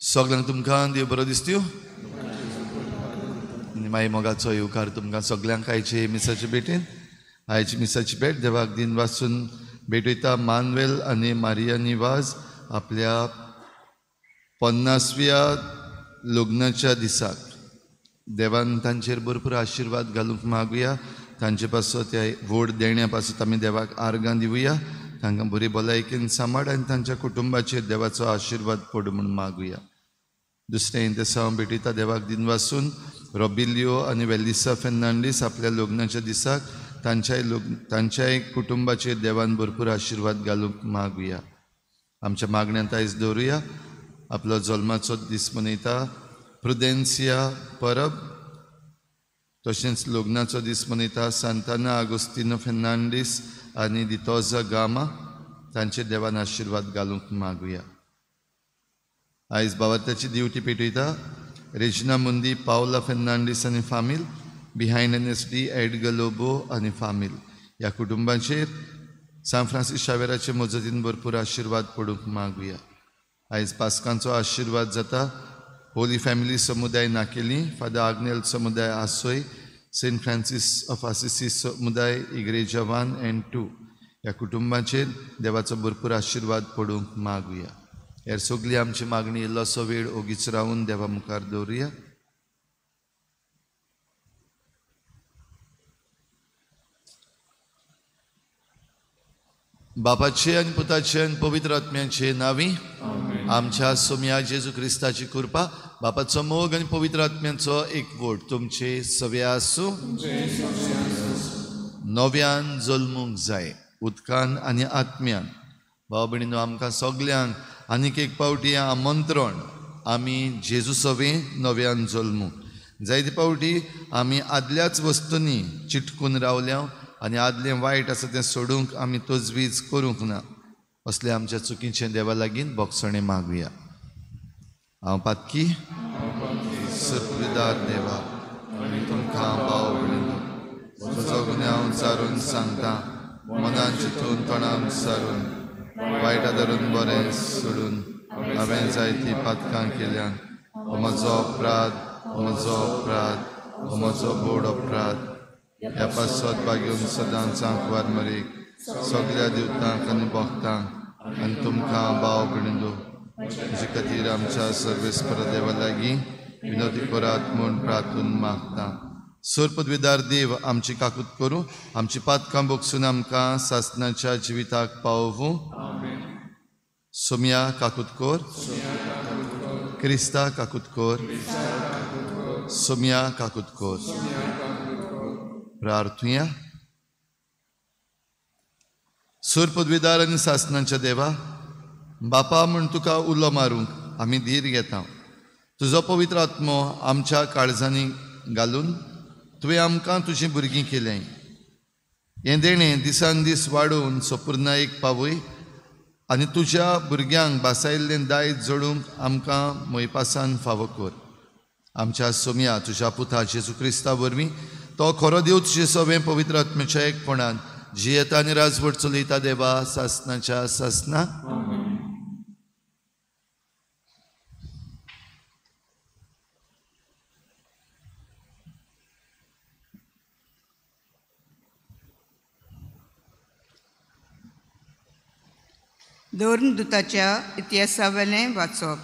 सगळ्यांक तुमकां देव बरो दिसत्यो आनी मागीर मोगाचो येवकार तुमकां सगळ्यांक आयचे मिसाचे भेटेन. आयची मिसाची भेट देवाक दिन वाचून भेटयता मानवेल आनी मारिया निवाज आपल्या 50व्या लग्नाच्या दिसाक. देवान तांचेर भरपूर आशिर्वाद घालूंक मागुया. तांचे पासत त्या व्हड देण्या पासत आमी देवाक आर्गां दिवया. तांकां बरी भलायकेन सांबाळ आनी तांच्या कुटुंबाचेर देवाचो आशिर्वाद पडूं म्हूण मागुया. दुसरें इंतेसांव भेटयता देवाक दिन वासून रोबिलियो आनी वेलिसा फेर्नांडीस आपल्या लग्नाच्या दिसाक तांच्याय कुटुंबाचेर देवान भरपूर आशिर्वाद घालूंक मागुया. आमच्या मागण्यांत आयज दवरुया. आपलो जल्माचो दीस मनयता प्रुदेन्सिया परब, तशेंच लग्नाचो दीस मनयता सांताना आगोस्तिनो फेर्नांडीस आनी दितोजा गामा. तांचेर देवान आशिर्वाद घालूंक मागुया. आयज बाबात्याची दिवटी पेटयता रेजिना मुंदी, पावला फेर्नांडीस आनी फामील, बिहायंड NSD Edgar Lobo आनी फामील. ह्या कुटुंबाचेर सान फ्रांसीस शावेराचे मजतीन भरपूर आशिर्वाद पडूंक मागुया. आयज पास्कांचो आशिर्वाद जाता होली फॅमिली समुदाय नाकेली, फादर आग्नेल समुदाय आसोय, सेंट फ्रांसीस ऑफ आसिसी समुदाय इग्रेजा 1 आनी 2. ह्या कुटुंबाचेर देवाचो भरपूर आशिर्वाद पडूंक मागुया. हेर सगळी आमची मागणी इल्लोसो वेळ ओगीच रावून देवा मुखार दवरुया. बापाचे आनी पुताचे आनी पवित्र आत्म्याचे नांवी आमच्या सोम्या जेजू क्रिस्ताची कृपा, बापाचो मोग आनी पवित्र आत्म्याचो एकवट तुमचे सवे आसूं. नव्यान जल्मूंक जाय उदकान आनी आत्म्यान. भाव भयणीनो, आमकां सगल्यांक आनीक एक पावटी आमंत्रण, आमी जेजू सवे नव्यान जल्मूंक. जायते पावटी आमी आदल्याच वस्तूंनी चिटकून रावल्या आनी आदलें वायट आसा तें सोडूंक आमी तजवीज करूंक ना. असले आमच्या चुकीचें देवा लागीं बोगसणें मागुया. हांव पातकी सर्पदार देवा तुमकां भाव भयणीनो म्हजो गुन्यांव सारून सांगता, मनान चिंतून तोंडान सारून वायटा धरून बरें सोडून हांवें जायतीं पातकां केल्यान. म्हजो अपराध, म्हजो अपराध, म्हजो बोड अपराध. ह्या पासत बागेवन सदांच आंकवार मरीक सगळ्या देवतांक आनी भक्तांक आनी तुमकां भाव भयणीनो म्हजे खातीर आमच्या सर्वेस्पर देवा लागीं विनोदी करात म्हूण प्रार्थून मागता. सोरपदवीदार देव आमची काकूत करूं, आमची पातकां बोगसून आमकां सासनाच्या जिविताक पावोवूं. सोम्या काकूत कोर, क्रिस्ता काकूत कोर, सोम्या काकूत कोर. प्रार्थुया. सोरपदवीदार आनी सासनाच्या देवा, बापा म्हूण तुका उलो मारूंक आमी धीर घेता. तुजो पवित्र आत्मो आमच्या काळजांनी घालून तुवें आमकां तुजीं भुरगीं केल्याय. हें देणें दिसान दीस वाडोवन सपूर्णायेक पावय आनी तुज्या भुरग्यांक बासायिल्लें दायज जोडूंक आमकां मोयपासान फावो कर. आमच्या सोम्या तुज्या पुता जेजू क्रिस्ता वरवीं तो खरो देव तुजे सवें पवित्र आत्म्याच्या एकपणान जियेता आनी राजवट चलयता देवा सासनाच्या सासना. धर्मदूताच्या इतिहासावेलें वाचप.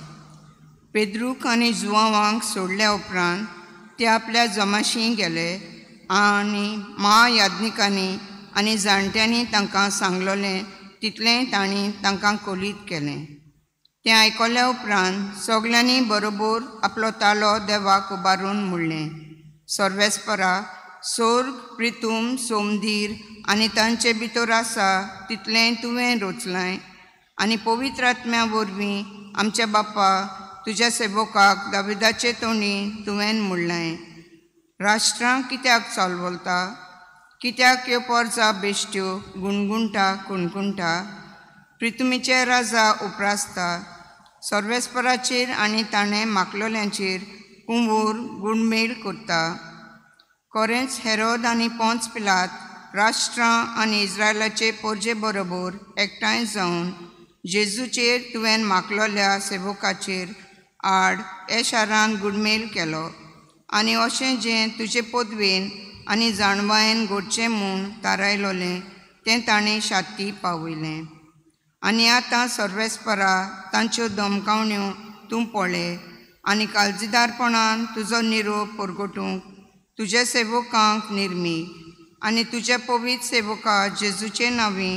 पेद्रूक आनी जुवांवांक सोडल्या उपरांत ते आपल्या जमाशी गेले आनी महायाज्ञिकांनी आनी जाणट्यांनी तांकां सांगलोलें तितलें तांणी तांकां कोलीत केलें. तें आयकल्या उपरांत सगल्यांनी बरोबर आपलो तालो देवाक उबारून म्हणलें, सर्वेस्परा, सोर्ग, प्रितूम, सोमधीर आनी तांचे भितर आसा तितलें तुवें रचलां आनी पवित्र आत्म्या वरवीं आमच्या बापा तुज्या सेवकाक दाविदाचे तोंडी तुवें म्हणलें, राष्ट्रां कित्याक चलवलता, कित्याक ह्यो पोरजा बेश्ट्यो गुणगुणटा कुणकुणटा, प्रितुमीचे राजा उप्रासता, सर्वेस्पराचेर आनी ताणें माकलोल्यांचेर कुंवूर गुणमेळ करता. कोरेंच हेरोद आनी पोंच पिलात राष्ट्रां आनी इस्रायलाचे पोरजे बरोबर एकठांय जावन जेजूचेर तुवें माकलोल्या सेवकाचेर आड हे शारान गुडमेल केलो आनी अशें जें तुजे पदवेन आनी जाणवायेन घडचें म्हूण थारायलोलें तें ताणें शाती पावयलें. आनी आतां सर्वेस्परा, तांच्यो धमकावण्यो तूं पळय आनी काळजीदारपणान तुजो निरोप परगटूंक तुज्या सेवकांक निर्मी आनी तुज्या पवित्र सेवका जेजूचे नांवी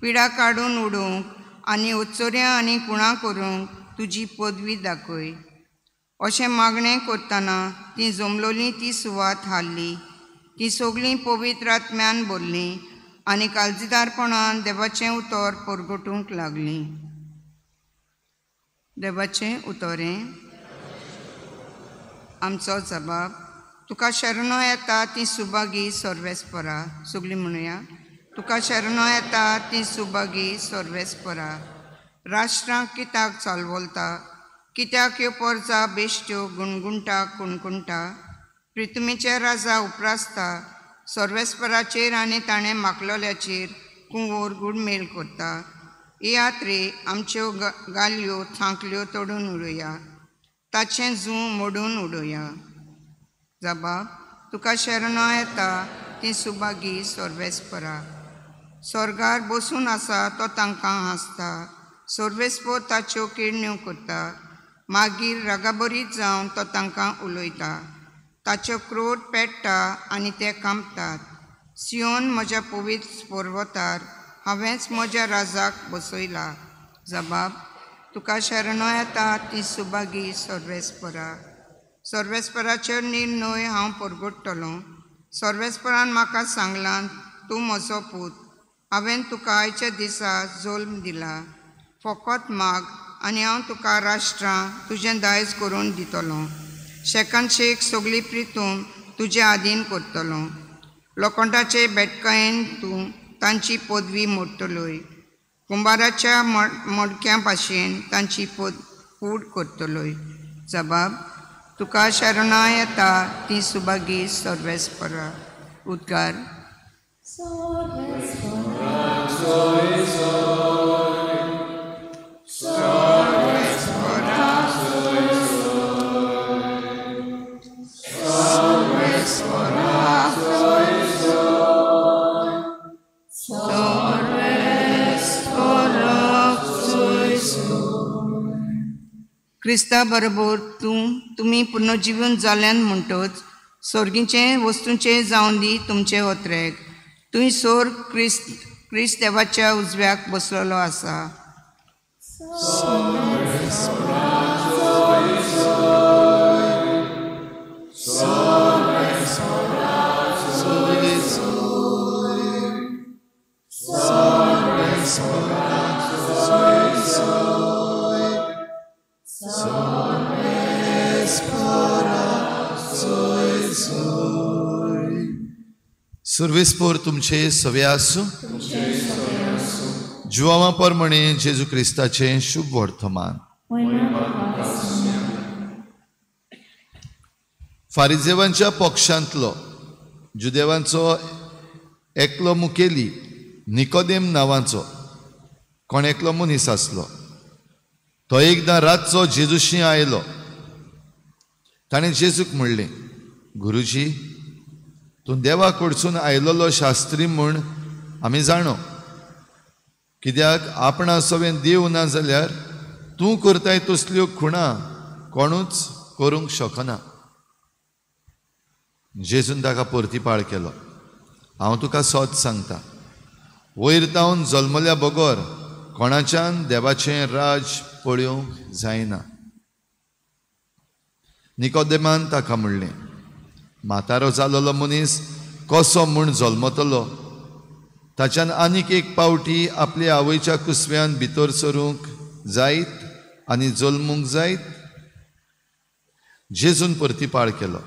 पिडा काडून उडोवंक आनी उत्सर्या आनी कुणां करूंक तुजी पदवी दाखय. अशें मागणें करतना ती जमलोली ती सुवात हाडली. ती सगळीं पवित्र आत्म्यान भरलीं आनी काळजीदारपणान देवाचें उतर परगटूंक लागलीं. देवाचें उतरें. आमचो जबाब. तुका शरणो येता ती सुभागी सर्वेस्परा. सगळीं म्हणुया, तुका शरणो येता ती सुभागी सर्वेस्परा. राष्ट्रां कित्याक चलवलता, कित्याक ह्यो पोरजा बेश्ट्यो गुणगुणटा कुणकुणटा, प्रितुमीचे राजा उप्रासता, सर्वेस्पराचेर आनी ताणें माकलोल्याचेर कुंवोर गुडमेल करता. येयात रे, आमच्यो गालयो थांकल्यो तोडून उडोवया, ताचें जूं मोडून उडोवया. जबाब. तुका शरणो येता ती सुभागी सर्वेस्परा. स्वर्गार बसून आसा तो तांकां हांसता, सर्वेस्पर ताच्यो किडण्यो करता, मागीर रागाबरीत जावन तो तांकां उलयता, ताच्यो क्रोध पेट्टा आनी ते कांपतात. सियोन म्हज्या पवित्र पर्वतार हांवेंच म्हज्या राजाक बसयला. जबाब. तुका शरणो येता ती सुभागी सर्वेस्परा. सर्वेस्पराचेर निर्णय हांव परगट्टलो. सर्वेस्परान म्हाका सांगलां, तूं म्हजो पूत, हांवें तुका आयच्या दिसा जल्म दिला. फकत माग आनी हांव तुका राष्ट्रां तुजें दायज करून दितलो, शेकान शेक सगळी प्रितूम तुजे आदीन करतलो. लोखंडाचे बेटकायेन तूं तांची पदवी मोडटलोय, कुंबाराच्या मडक्यां भाशेन तांची पूड करतलोय. जबाब. तुका शरणां येता ती सुभागी सर्वेस्परा. उद्गार. क्रिस्ता बरोबर तूं तुमी पुनर्जीवन जाल्यान म्हणटच सोर्गीचे वस्तूंचे जावन दी तुमचे ओत्रेक. तुंय सोर्ग क्रिस्त क्रिस्त देवाच्या उजव्याक बसलेलो आसा. सर्वेस्पोर तुमचे सवे आसूं. जुवांवा परमणे जेजू क्रिस्ताचें शुभ वर्तमान. फारिजेवांच्या पक्षांतलो जुदेवांचो एकलो मुखेली निकोदेम नांवाचो कोण एकलो मनीस आसलो. तो एकदां रातचो जेजूशी आयलो. ताणें जेजूक म्हणलें, गुरुजी, तूं देवा कडसून आयलोलो शास्त्री म्हूण आमी जाणो. कित्याक आपणा सवें देव ना जाल्यार तूं करताय तसल्यो खुणा कोणूच करूंक शकना. जेजून ताका परतीपाळ केलो, हांव तुका सत सांगता, वयर तावन जल्मल्या बगर कोणाच्यान देवाचें राज पळोवंक जायना. निकोदेमान ताका म्हणलें, म्हातारो जालोलो मनीस कसो म्हूण जल्मतलो? ताच्यान आनीक एक पावटी आपल्या आवयच्या कुसव्यान भितर सरूंक जायत आनी जल्मूंक जायत? जेजून परतीपाळ केलो,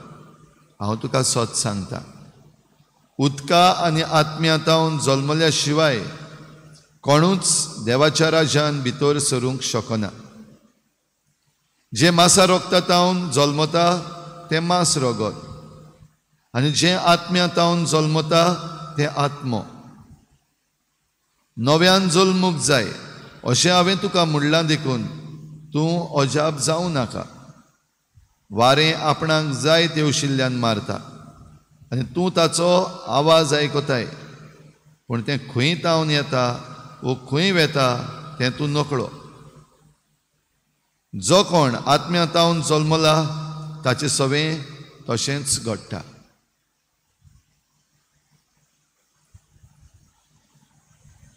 हांव तुका सत सांगता, उदका आनी आत्म्या तावन जल्मल्या शिवाय कोणूच देवाच्या राज्यान भितर सरूंक शकना. जें मासा रोगता तावन जल्मता तें मांस रोगत, आनी जें आत्म्या तावन जल्मता तें आत्मो. नव्यान जल्मूंक जाय अशें हांवें तुका म्हणलां देखून तूं अजाप जावं नाका. वारें आपणाक जाय तेवशिल्ल्यान मारता आनी तूं ताचो आवाज आयकताय, पूण तें खंय तावन येता वो खंय वेता तें तूं नकळो. जो कोण आत्म्या तावन जल्मला ताचें सवें तशेंच घडटा.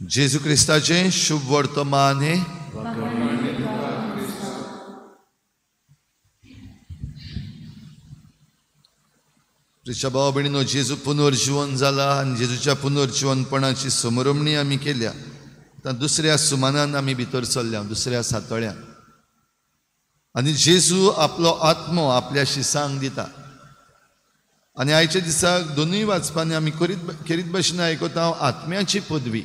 जेजू क्रिस्ताचें शुभ वर्तमान हें. प्रिच्या भाव भयणीनो, जेजू पुनर्जिवन जाला आनी जेजूच्या पुनर्जिवनपणाची समरमणी आमी केल्या. आतां दुसऱ्या सुमानान आमी भितर सरल्या, दुसऱ्या सातोळ्यान, आनी जेजू आपलो आत्मो आपल्या शिसांक दिता. आनी आयच्या दिसाक दोनूय वाचपांनी आमी खेरीत भाशेन आयकता आत्म्याची पदवी.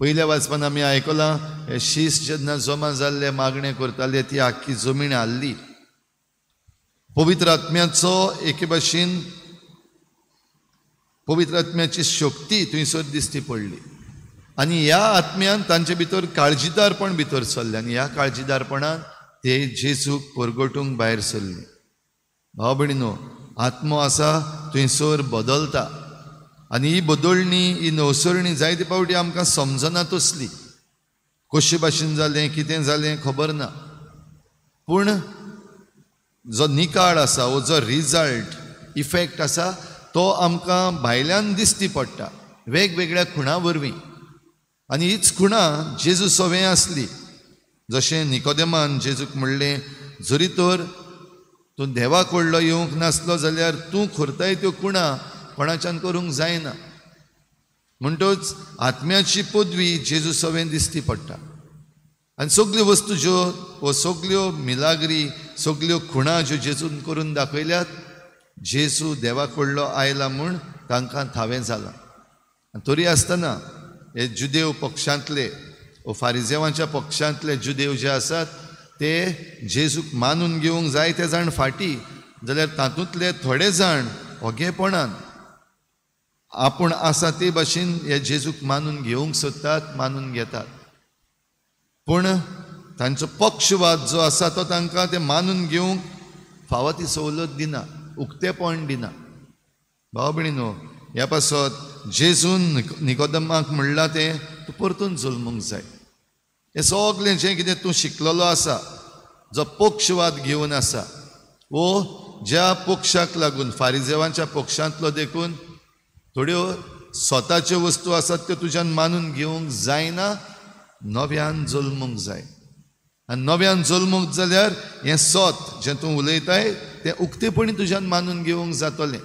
पयल्या वाचपान आमी आयकलां, हे शीस जेन्ना जमा जाल्ले मागणें करताले ती आख्खी जमीन हाल्ली. पवित्र आत्म्याचो एके भाशेन पवित्र आत्म्याची शक्ती थंयसर दिसती पडली आनी ह्या आत्म्यान तांचे भितर काळजीदारपण भितर सरलें आनी ह्या काळजीदारपणान ते जेजूक परगटूंक भायर सरले. भाव भयणीनो, आत्मो आसा थंयसर बदलता आनी ही बदलणी, ही नवसरणी जायते फावटी आमकां समजना तसली, कशे भाशेन जालें, कितें जालें खबर ना, पूण जो निकाळ आसा वो जो रिजल्ट इफेक्ट आसा तो आमकां भायल्यान दिसती पडटा वेगवेगळ्या खुणां वरवीं. आनी हीच खुणां जेजू सवें आसली. जशें निकोदेमान जेजूक म्हणलें, जरी तर तूं देवा कडलो येवंक नासलो जाल्यार तूं करताय त्यो खुणां कोणाच्यान करूंक जायना. म्हणटच आत्म्याची पदवी जेजू सवें दिसती पडटा. आनी सगल्यो वस्तू ज्यो वो सगल्यो मिलाग्री, सगल्यो खुणां ज्यो जेजून करून दाखयल्यात, जेजू देवा कडलो आयला म्हूण तांकां थावें जालां. आनी तरी आसतना हे जुदेव पक्षांतले वो फारिजेवांच्या पक्षांतले जुदेव जे आसात ते जेजूक मानून घेवंक जायते जाण फाटी, जाल्यार तातूंतले थोडे जाण ओगेपणान आपूण आसा ते भाशेन हे जेजूक मानून घेवंक सोदतात, मानून घेतात. पूण तांचो पक्षवाद जो आसा तो तांकां ते मानून घेवंक फावो ती सवलत दिना, उक्तेपण दिना. भाव भयणीनो, ह्या पासत जेजून निकोदमाक म्हणलां तें तूं परतून जल्मूंक जाय. हें सगलें जें कितें तूं शिकलेलो आसा, जो पक्षवाद घेवन आसा वो ज्या पक्षाक लागून फारिजेवांच्या पक्षांतलो देखून थोड्यो स्वताच्यो वस्तू आसात त्यो तुज्यान मानून घेवंक जायना, नव्यान जल्मूंक जाय. आनी नव्यान जल्मूंक जाल्यार हें सत जें तूं उलयताय तें उक्तेपणी तुज्यान मानून घेवंक जातलें.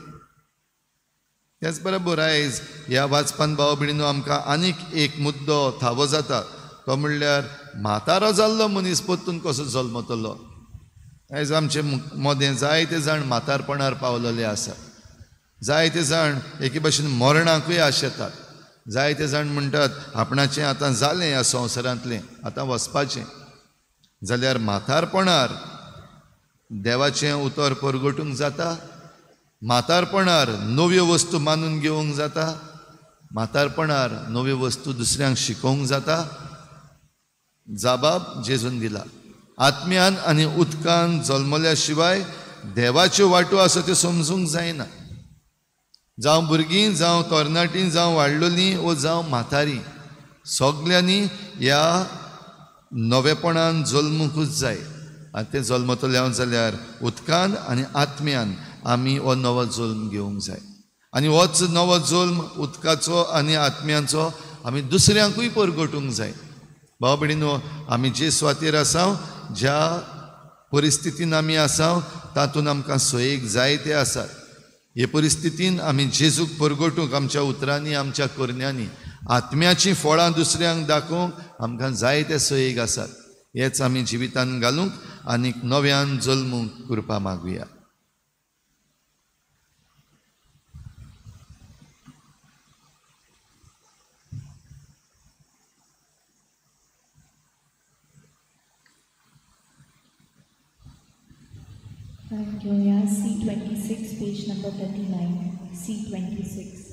त्याच बरोबर आयज ह्या वाचपान भाव भयणीनो आमकां आनीक एक मुद्दो थावो जाता, तो म्हणल्यार म्हातारो जाल्लो मनीस परतून कसो जल्मतलो. आयज आमचे मदें जायते जाण म्हातारपणार पावलेले आसात, जायते जाण एके भाशेन मरणाकूय आशेतात, जायते जाण म्हणटात आपणाचें आतां जालें ह्या संवसारांतलें, आतां वचपाचें. जाल्यार म्हातारपणार देवाचें उतर परगटूंक जाता, म्हातारपणार नव्यो वस्तू मानून घेवंक जाता, म्हातारपणार नव्यो वस्तू दुसऱ्यांक शिकोवंक जाता. जाबाब जेजून दिला, आत्म्यान आनी उदकान जल्मल्या शिवाय देवाच्यो वाटो आसा त्यो समजूंक जायना. जावं भुरगीं, जावं तरणाटीं, जावं वाडलोलीं वो जावं म्हातारीं, सगल्यांनी ह्या नवेपणान जल्मूंकूच जाय आनी तें जल्मतलें जाल्यार उदकान आनी आत्म्यान आमी हो नवो जल्म घेवंक जाय आनी होच नवो जल्म उदकाचो आनी आत्म्यांचो आमी दुसऱ्यांकूय परगटूंक जाय. भाव भयणीनो, आमी जे सुवातेर आसा, ज्या परिस्थितीन आमी आसा, तातूंत आमकां सोयेक जायते आसात. हे परिस्थितीन आमी जेजूक परगटूंक आमच्या उतरांनी, आमच्या करण्यांनी, आत्म्याचीं फळां दुसऱ्यांक दाखोवंक आमकां जायते सोयेक आसात. हेच आमी जिवितान घालूंक आनी नव्यान जल्मूंक कृपा मागुया. Gloria, C26, page number 39, C26.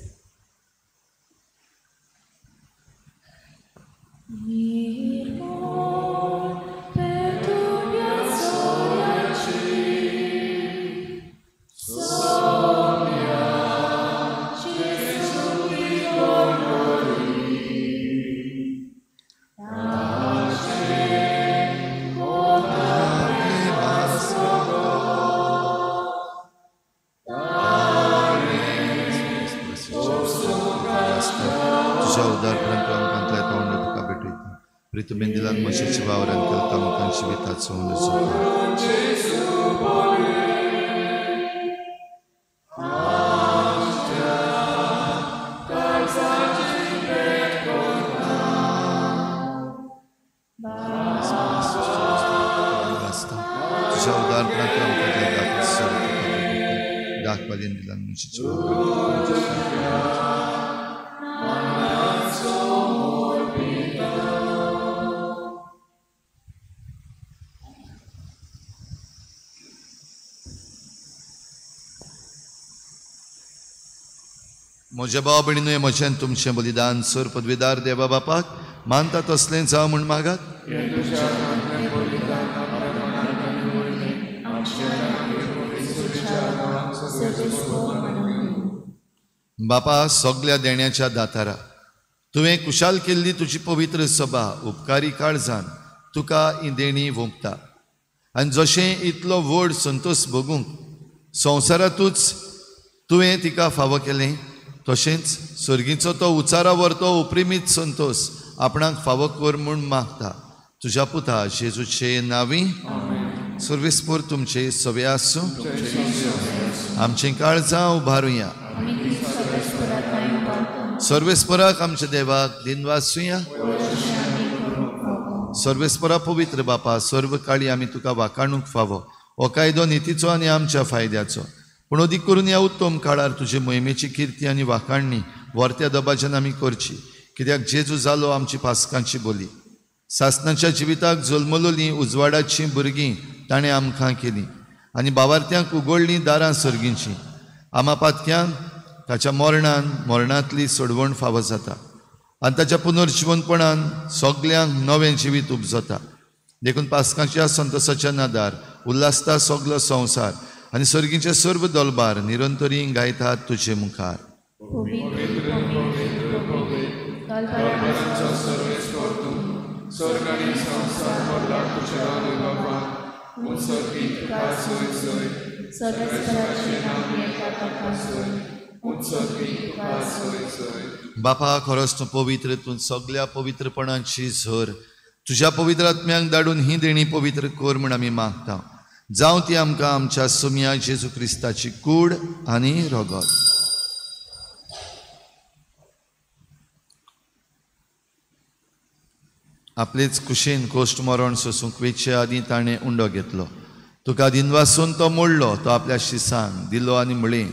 म्हज्या भाव भयणीनो, म्हजें तुमचें बलिदान सर पदवीदार देवा बापाक मानता तसलें जावं म्हूण मागात. बापा, सगल्या देण्याच्या दातारा, तुवें कुशाल केल्ली तुजी पवित्र सभा उपकारी काळजान तुका ही देणी वोंपता आनी जशें इतलो व्हड संतोश भोगूंक संवसारांतूच तुवें तिका फावो केलें, तशेंच सर्गीचो तो उचारा व्हरतो उपरिमीत संतोश आपणाक फावो कर म्हूण मागता. तुज्या पुता जेजूचे नांवी. सर्वेस्पोर तुमचे सवे आसूं. आमचें काळजां उबारुया. सर्वेस्पराक आमच्या देवाक दिनवासुया. सर्वेस्परा पवित्र बापा, सर्व काळी आमी तुका वाखाणूंक फावो. हो कायदो नितीचो आनी आमच्या फायद्याचो, पूण अदीक करून ह्या उत्तम काळार तुजे मोहिमेची किर्ती आनी वाखाणणी वर्त्या दबाज्यान आमी करची, कित्याक जेजू जालो आमची पासकांची बोली. सासनाच्या जिविताक जल्मलोलीं उजवाडाचीं भुरगीं ताणें आमकां केलीं आनी बावार्थ्यांक उगडलीं दारां सर्गींचीं. आमा पातक्यांक ताच्या मरणान मरणांतली सोडवण फावो जाता आनी ताच्या पुनर्जिवनपणान सगल्यांक नवें जिवीत उपजता. देखून पासकांच्या संतोसाच्या नादार उल्हासता सगलो संवसार आनी सर्गीचे सर्व दलबार निरंतरी गायतात तुजे मुखार. बापा, खरोच तूं पवित्र, तूं सगल्या पवित्रपणाची झर. तुज्या पवित्र आत्म्यांक धाडून ही देणी पवित्र कर म्हूण आमी मागता. जावं ती आमकां आमच्या सोम्या जेजू क्रिस्ताची कूड आनी रगत. आपलेच कुशीन कोश्ट मरण सोसूंक वेचे आदीं ताणें उंडो घेतलो. तुका दिनवासून तो मोडलो, तो आपल्या शिसांक दिलो आनी म्हळें,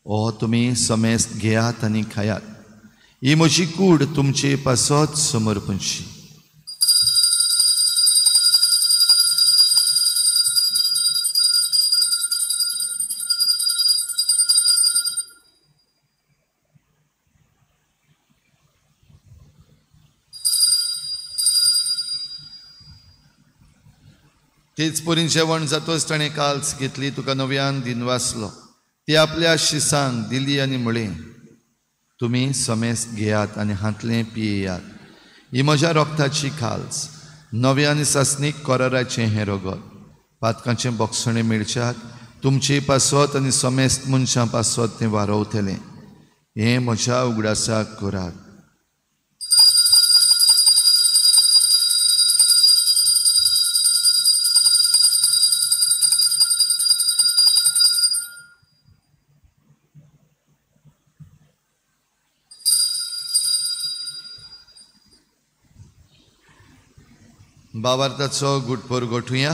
ओ तुमी समेस्त घेयात आनी खायात, ही म्हजी कूड तुमचे पासत समर्पणची. तेच परीन जेवण जातोच ताणें काल्स घेतली, तुका नव्यान दिनवासलो, ती आपल्या शिसांक दिली आनी म्हळें, तुमी समेस्त घेयात आनी हांतलें पियेयात. ही म्हज्या रोगताची खाल्स, नव्या आनी सासणीक कराराचें हें रगत. पातकांचें बोगसणें मेळच्याक तुमचे पासत आनी समेस्त मनशां पासत तें वारोवतलें. हें म्हज्या उगडासाक करात. बावार्थाचो गुटपोर गोठुया.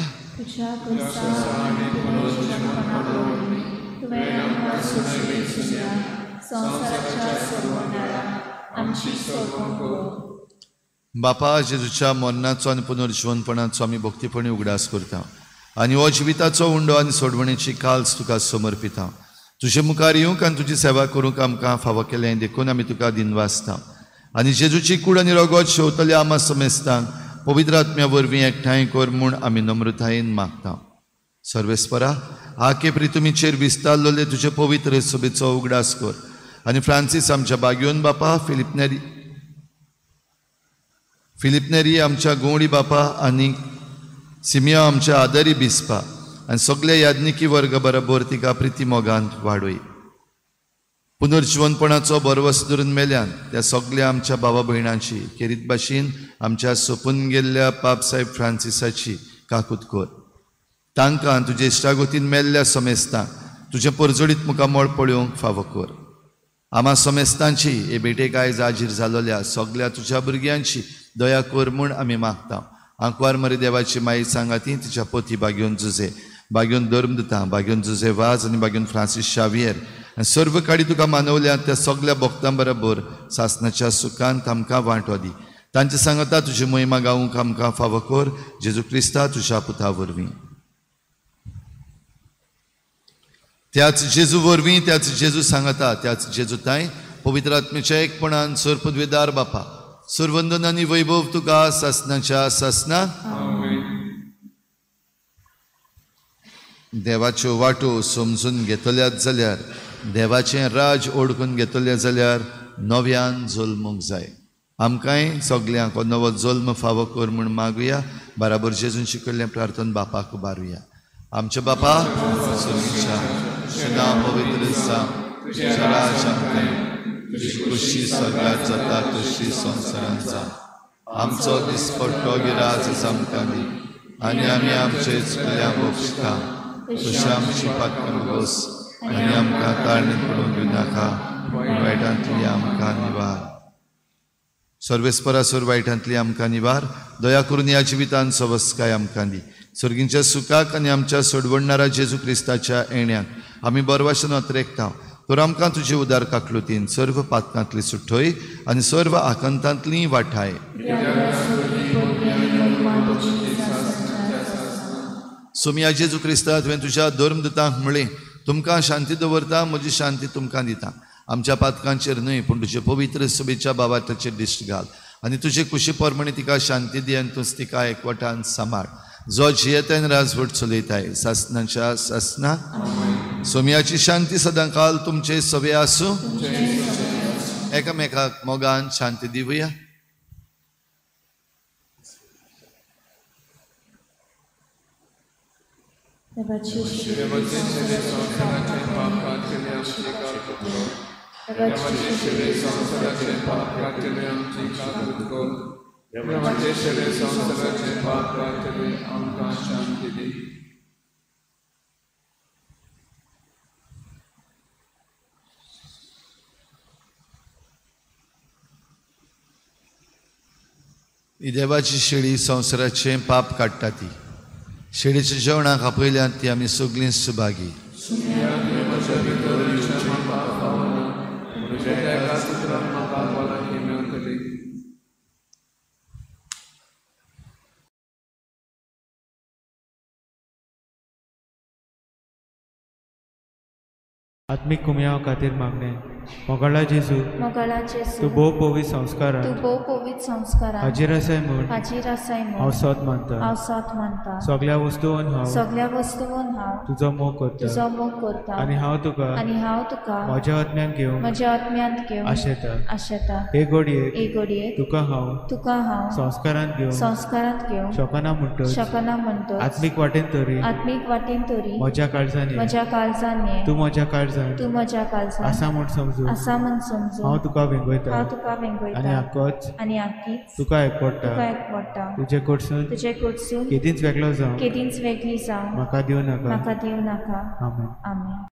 बापा, जेजूच्या मरणाचो आनी पुनर्जिवनपणाचो आमी भक्तीपणी उगडास करता आनी हो जिविताचो उंडो आनी सोडवणेची काल्स तुका समर्पिता. तुजे मुखार येवंक आनी तुजी सेवा करूंक आमकां फावो केलें देखून आमी तुका दिनवासता. आनी जेजूची कूड आनी रगत शेवतल्या आमा समेस्तांक पवित्र आत्म्या वरवीं एकठांय कर म्हूण आमी नम्रतायेन मागता. सर्वेस्परा, आके प्रितुमीचेर विस्तारलेले तुजे पवित्र सभेचो उगडास कर आनी फ्रांसीस आमच्या बागयोन बापा, फिलिपनेरी आमच्या गोंडी बापा आनी सिमिया आमच्या आदरी बिस्पा आनी सगल्या याज्ञिकी वर्ग बरोबर तिका प्रिती मोगांत वाडय. पुनर्जिवनपणाचो भरवस धरून मेल्यान त्या सगल्या आमच्या भावा भयणांची खेरीत भाशेन आमच्या सोपून गेल्ल्या पाप साहेब फ्रांसिसाची काकूत कर. तांकां तुजे इश्टागोतीन मेल्ल्या समेस्तांक तुजें परजडीत मुखामळ पळोवंक फावो कर. आमा समेस्तांची हे भेटेक आयज हाजीर जालोल्या सगल्या तुज्या भुरग्यांची दया कर म्हूण आमी मागता. आंकवार मरे देवाची माई सांगाती तिच्या पोती बागयोन जुजे, बागयोन धर्मदुता, बागयोन जुजे वाज आनी बागयोन फ्रांसीस शावियर आनी सर्व काडी तुका मानवल्या त्या सगल्या भक्तां बरोबर सासनाच्या सुखांत आमकां वांटो दी. तांचे सांगता तुजी महिमा गावूंक आमकां फावो कर, जेजू क्रिस्ता तुज्या पुता वरवीं. त्याच जेजू वरवीं, त्याच जेजू सांगता, त्याच जेजू ताय पवित्र आत्म्याच्या एकपणान सर्वपदवेदार बापा, सर्वंदन आनी वैभव तुका सासनाच्या सासना. देवाच्यो वाटो समजून घेतल्यात जाल्यार, देवाचें राज ओळखून घेतलें जाल्यार नव्यान जल्मूंक जाय. आमकांय सगल्यांक हो नवो जल्म फावो कर म्हूण मागुया. बराबर जेजून शिकयल्लें प्रार्थन बापाक उबारुया. आमच्या बापा सर्गीच्या, तुजें नांव पवित्र जावं, तुजें राज आमकां येवं, तुजी खुशी स्वर्गात जाता तशी संवसारांत जावं. आमचो दिसपट्टो गिराज आमकां दी आनी आमी आमचे चुकल्या बक्षता तशी आमची पातकां भोगस आनी आमकां ताळणीत पडूंक दिवनाका, वायटांतली आमकां निवार. सर्वेस्परा सोर वायटांतली आमकां निवार. दया करून ह्या जिवितान सवस्काय आमकां दी. सर्गींच्या सुखाक आनी आमच्या सोडवणणारा जेजू क्रिस्ताच्या येण्याक आमी बरवाशन अत्रेकता. तर आमकां तुजे उदार काकलुतीन सर्व पातकांतली सुठय आनी सर्व आकांतांतली वाठाय. सोमिया जेजू क्रिस्ता, तुवें तुज्या धर्मदुतांक म्हळें, तुमकां शांती दवरता, म्हजी शांती तुमकां दिता. आमच्या पातकांचेर न्हय पूण तुजे पवित्र सभेच्या बाबाटाचेर दिश्ट घाल आनी तुजे कुशी प्रमाणे तिका शांती दी आनी तूंच तिका एकवटान सांबाळ, जो जियेताय राजवट चलयताय सासनाच्या सासना. सोमियाची शांती सदांकाल तुमचे सवे आसूं. एकामेकाक मोगान शांती दिवया. ही देवाची शेळी संवसाराचें पाप काडटा. ती शेळीच्या जेवणाक आपयल्यात ती आमी सगळीं सुभागी. आत्मीक कुमयाव खातीर मागणें. मोगाळा जेजू, मोगाळा जेजू, तूं भोव पवित्र संस्कारान, तूं भोव पवित्र संस्कारान हाजीर आसाय म्हूण, हाजीर आसाय म्हूण हांव सोद मानता, हांव सोद मानता। सगळ्या वस्तून हांव, सगळ्या वस्तून हांव तुजो मोग करता, तुजो मोग करता आनी हांव तुका, आनी हांव तुका म्हज्या आत्म्यान घेवन, म्हज्या आत्म्यांत घेवन आशेता, आशेता। हे घडयेक, हे घडयेक तुका हांव, तुका हांव संस्कारांत घेवन, संस्कारांत घेवन शकना म्हणटच, शकना म्हणटच आत्मीक वाटेन तरी, आत्मीक वाटेन तरी म्हज्या काळजान, म्हज्या काळजान तूं म्हज्या काळजान, तूं म्हज्या काळजान आसा म्हूण समजून, आसा म्हूण समजून हांव तुका वेंगयता, हांव तुका वेंगयता आनी आकोच, आनी आकीच तुका एकवडटा, तुका एकवडटा। तुजे कडसून, तुजे कडसून केदींच वेगळो जावं, केदींच वेगळी जावं म्हाका दिवं नाका, म्हाका दिवं नाका। आमेन। आमेन।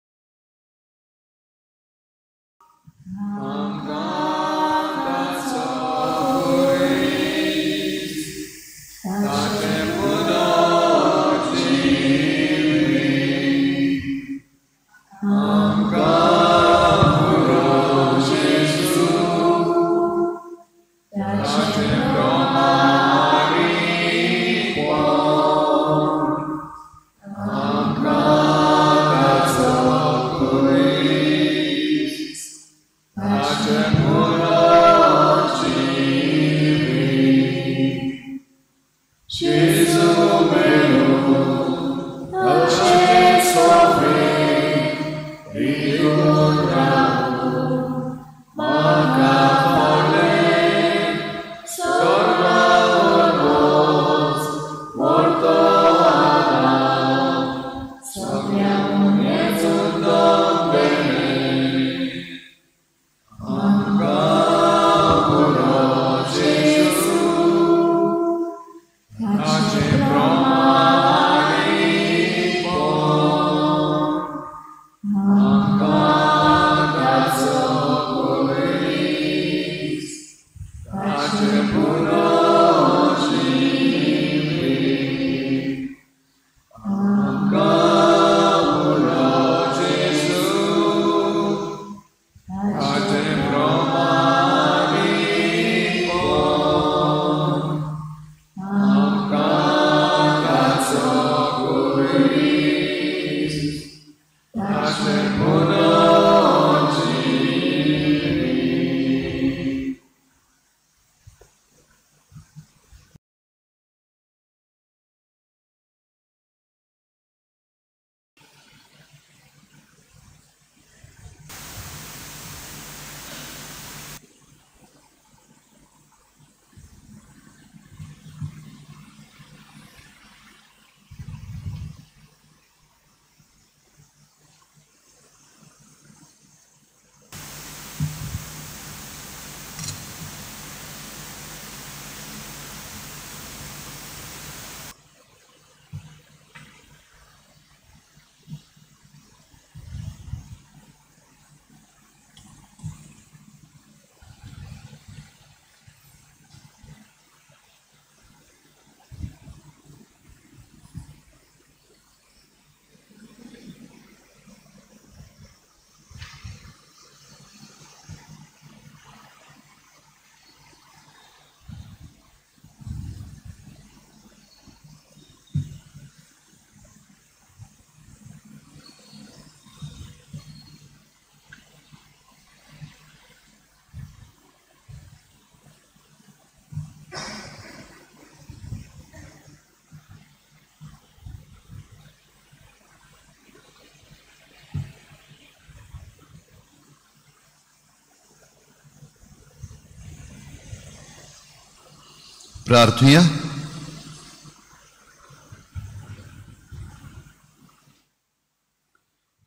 प्रार्थुया।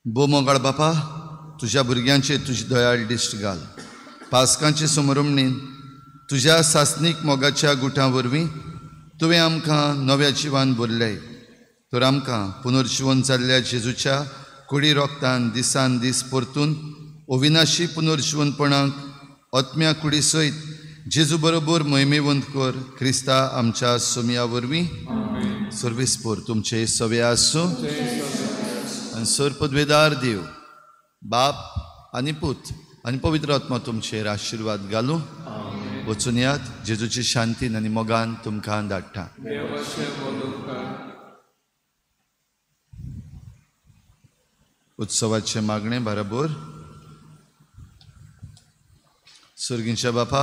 भोव मोगाळ बापा, तुज्या भुरग्यांचेर तुजी दयाळ दिश्ट घाल। पास्कांचे समरमणीन तुज्या सासणीक मोगाच्या गुटां वरवीं तुवें आमकां नव्या जिवान भरलें, तर आमकां पुनर्जिवन जाल्ल्या जेजूच्या कुडी रोगतान दिसान दीस परतून अविनाशी पुनर्जिवनपणाक आत्म्या कुडी सयत जेजू बरोबर महिमेवंत कर, क्रिस्ता आमच्या सोमया वरवीं। सर्वेस्पोर तुमचे सवे आसूं आनी सर पदवेदार देव बाप आनी पूत आनी पवित्र आत्मा तुमचेर आशिर्वाद घालूं। वचून यात, जेजूची शांतीन आनी मोगान तुमकां धाडटा। उत्सवाचे मागणे बरोबर सर्गींच्या बापा,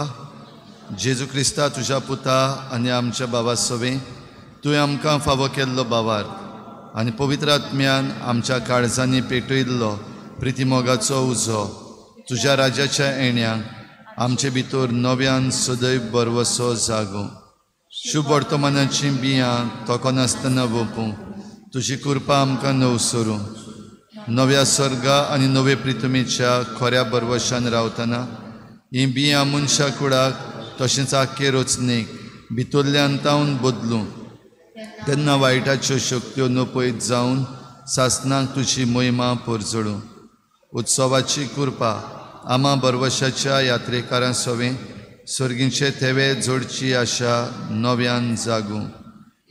जेजू क्रिस्ता तुज्या पुता आनी आमच्या बाबा सवें तुवें आमकां फावो केल्लो बावार आनी पवित्र आत्म्यान आमच्या काळजांनी पेटयल्लो प्रितीमोगाचो उजो तुज्या राज्याच्या येण्याक आमचे भितर नव्यान सदैव बरवसो जागो। शुभ वर्तमानाचीं बियां तोखनासतना वोपूं तुजी कृपा आमकां नवसरूं। नव्या सर्गा आनी नवे प्रितमेच्या खऱ्या बरवशान रावतना हीं बियां मनशा कुडाक तशेंच आख्खे रचणेक भितरल्यान तावन बदलूं तेन्ना वायटाच्यो शक्त्यो नपयत जावन सासनाक तुजी महिमा परजळूं। उत्सवाची कृपा आमा बरवशाच्या यात्रेकारां सवें सर्गींचे थेवे जोडची आशा नव्यान जागूं।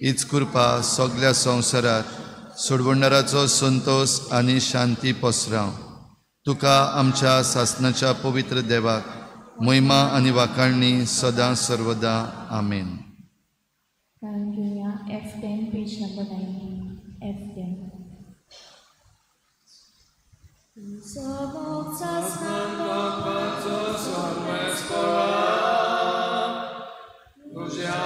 हीच कृपा सगल्या संवसारार सोडवणाराचो संतोष आनी शांती पसराव। तुका आमच्या सासनाच्या पवित्र देवाक महिमा आनी वाखाणणी सदां सर्वदा। आमेन। गायन घेवया F10 page number 19 F10। तुझ्या